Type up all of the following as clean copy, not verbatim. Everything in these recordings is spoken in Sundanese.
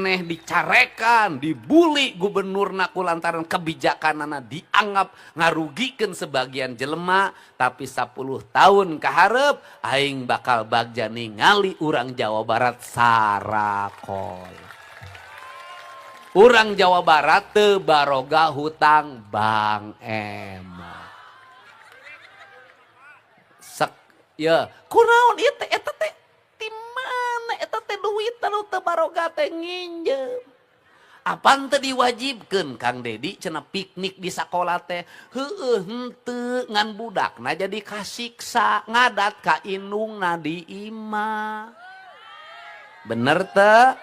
Keneh dicarekan, dibully gubernurna ku lantaran kebijakanana dianggap ngarugikeun sebagian jelema, tapi 10 tahun kaharep aing bakal bagja ningali urang Jawa Barat sarakol. Urang Jawa Barat teu baroga hutang Bank Emok. Sek, ya, kunaon ieu teh, eta teh ti mana eta teh duit anu teu baroga teh nginjem? Apan teu diwajibkeun, Kang Dedi, cenah piknik di sakola teh? Heueuh, henteu, ngan budakna jadi kasiksa ngadat ka indungna di imah. Bener teu?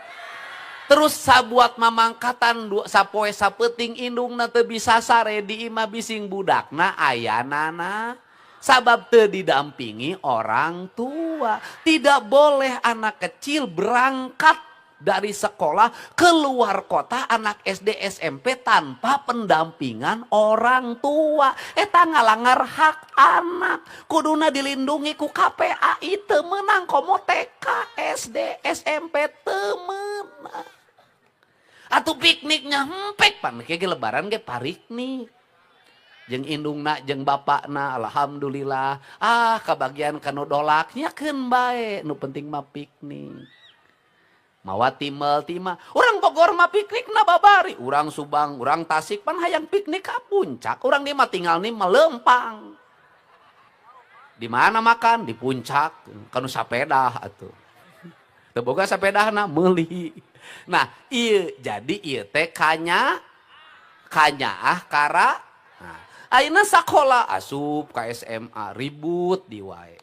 Terus sabuat mamangkatan dua, sapoe sapeuting indungna teu bisa sare di imah bising budakna ayanana. Sabab teu didampingi orang tua. Tidak boleh anak kecil berangkat dari sekolah keluar kota, anak SD SMP, tanpa pendampingan orang tua. Eta ngalanggar hak anak. Kuduna dilindungi ku KPAI, teu meunang, komo TK, SD, SMP teu meunang. Atuh pikniknya hempek pan ge lebaran ge pariknik. Jeung indungna jeung bapakna, alhamdulillah. Ah, kabagian kanu dolak nya, keun bae, nu penting mah piknik. Mawa timel tima. Urang Bogor mah piknik na babari. Urang Subang, urang Tasik pan hayang piknik ka puncak. Urang di mah tinggal nih melempang. Di mana makan? Di puncak. Kanu sapeda atuh. Teu boga sapedahna meuli. Nah, ieu jadi ieu teh kanya kanyaah kara. Nah, ayeuna sakola asup ka SMA ribut di wae.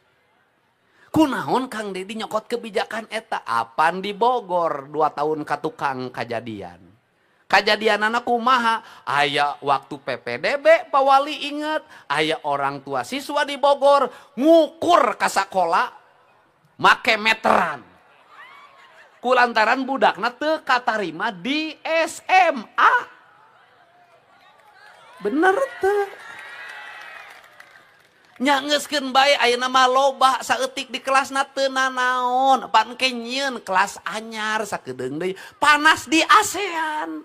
Kunaon Kang Dedi nyokot kebijakan eta? Apan di Bogor 2 tahun katukang kajadian. Kajadian anak kumaha? Aya waktu PPDB, Pak Wali inget, aya orang tua siswa di Bogor ngukur ka sakola make meteran. Kulantaran budakna teu katarima di SMA. Bener teu? Nya ngeuskeun bae, ayeuna mah loba saeutik di kelasna teu nanaon, pan ke nyieun kelas anyar sakedeung deui panas di ASEAN.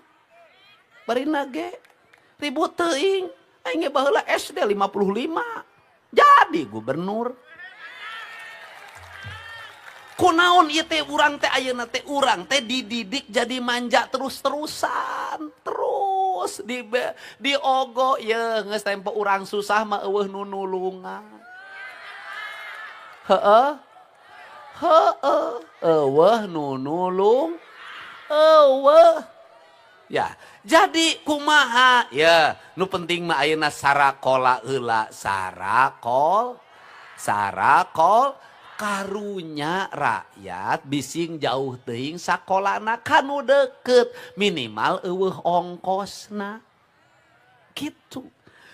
Barina ge ribut teuing, aing ge baheula SD 55 jadi gubernur. Kunaon ieu teh urang teh ayeuna teh, urang teh dididik jadi manja terus-terusan, terus di diogo ye, geus tempo urang susah mah euweuh nu nulungan. Heeh. Heeh, euweuh nu nulung. Euweuh. Ya, jadi kumaha? Ya, nu penting mah ayeuna sarakola heula, sarakol sarakol karunya rakyat bising jauh teuing sakolana kanu deket, minimal euweuh ongkosna gitu.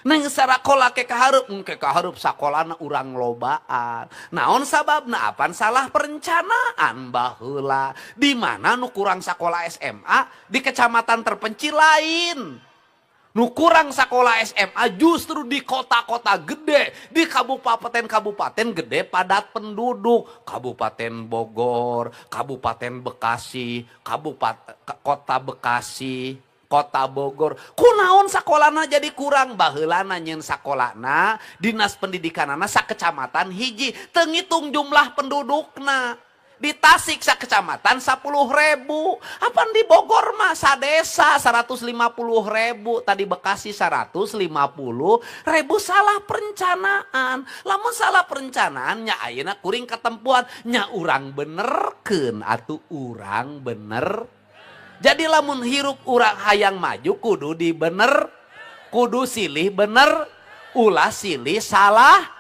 Neng sarakola ke kahareup, ke kahareup sakolana urang lobaan. Naon sababna? Apan salah perencanaan baheula. Di mana nu kurang sakola SMA di kecamatan terpencil lain. Nu kurang sekolah SMA justru di kota-kota gede, di kabupaten-kabupaten gede padat penduduk, Kabupaten Bogor, Kabupaten Bekasi, Kabupaten Kota Bekasi, Kota Bogor. Kunaon sakolana jadi kurang? Baheulana nyieun sakolana dinas pendidikanana sakecamatan hiji, teu ngitung jumlah pendudukna. Di Tasik kecamatan 10 ribu. Apa di Bogor mah sadesa 150 ribu. Tadi Bekasi 150 ribu. Salah perencanaan. Lamun salah perencanaannya ayeuna kuring ketempuan nya, urang benerkeun atuh, urang bener. Jadi lamun hirup urang hayang maju kudu dibener, kudu silih bener, ulah silih salah.